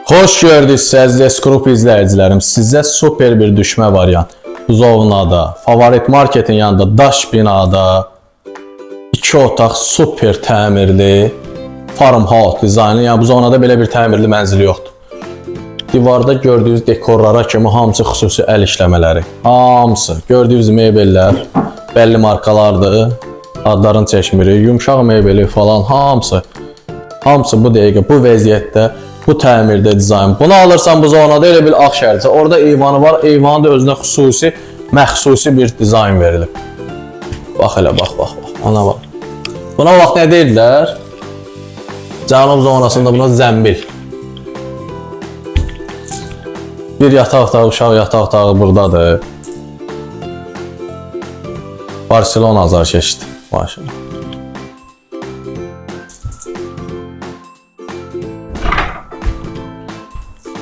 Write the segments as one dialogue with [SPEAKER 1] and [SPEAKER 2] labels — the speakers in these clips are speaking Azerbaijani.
[SPEAKER 1] Xoş gördük əziz S Group izləyicilərim. Sizə super bir düşmə variant. Buzovnada, Favorit Marketin yanında daş binada iki otaq super təmirli farmhouse dizaynı. Yəni Buzovnada belə bir təmirli mənzil yoxdur. Divarda gördüyünüz dekorlara kimi hamısı xüsusi əl işləmələri. Hamısı. Gördüyünüz mebellər bəlli markalardır. Adlarını çəkmirik. Yumşaq mebeli falan hamısı. Hamısı bu dəqiqə bu vəziyyətdə, bu təmirdə dizayn. Bunu alırsan bu zonada elə bil Ağşəhərdə. Orada eyvanı var. Eyvanı da özünə xüsusi, məxsusi bir dizayn verilib. Bax elə bax bax bax. Ona bax. Buna vaxt nə deyirlər? Cənub zonasında buna zəmbil. Bir yataq otağı, uşaq yataq otağı buradadır. Barcelona azarkeşdir. Maşallah.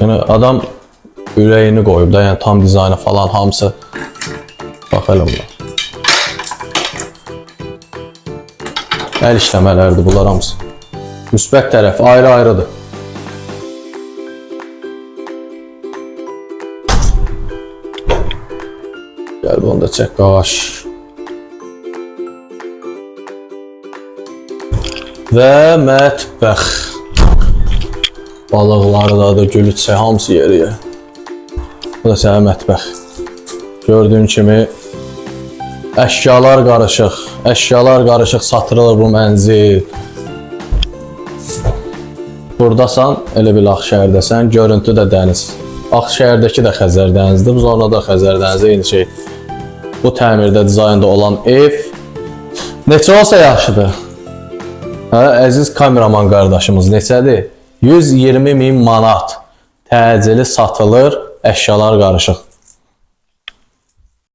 [SPEAKER 1] Yəni adam ürəyini qoyub da, yəni tam dizaynı falan hamısı. Bax elə bunlar. Əl işləmələrdir bunlar hamısı. Müsbət tərəf ayrı-ayrıdır. Gəl bunu da çək qaş. Və mətbəx. Balıqları da, da gülü çiçək hamısı yeri yer. Bu da sənin mətbəx. Gördüyün kimi əşyalar qarışıq, əşyalar qarışıq satılır bu mənzil. Burdasan, elə bil Ağşəhərdəsən, görüntü də dəniz. Ağşəhərdəki də Xəzər dənizidir, bu zonada da Xəzər dənizi eyni şey. Bu təmirdə, dizaynda olan ev neçə olsa yaxşıdır? Hə, əziz kameraman qardaşımız neçədir? 120 min manat. Təcili satılır, əşyalar qarışıq.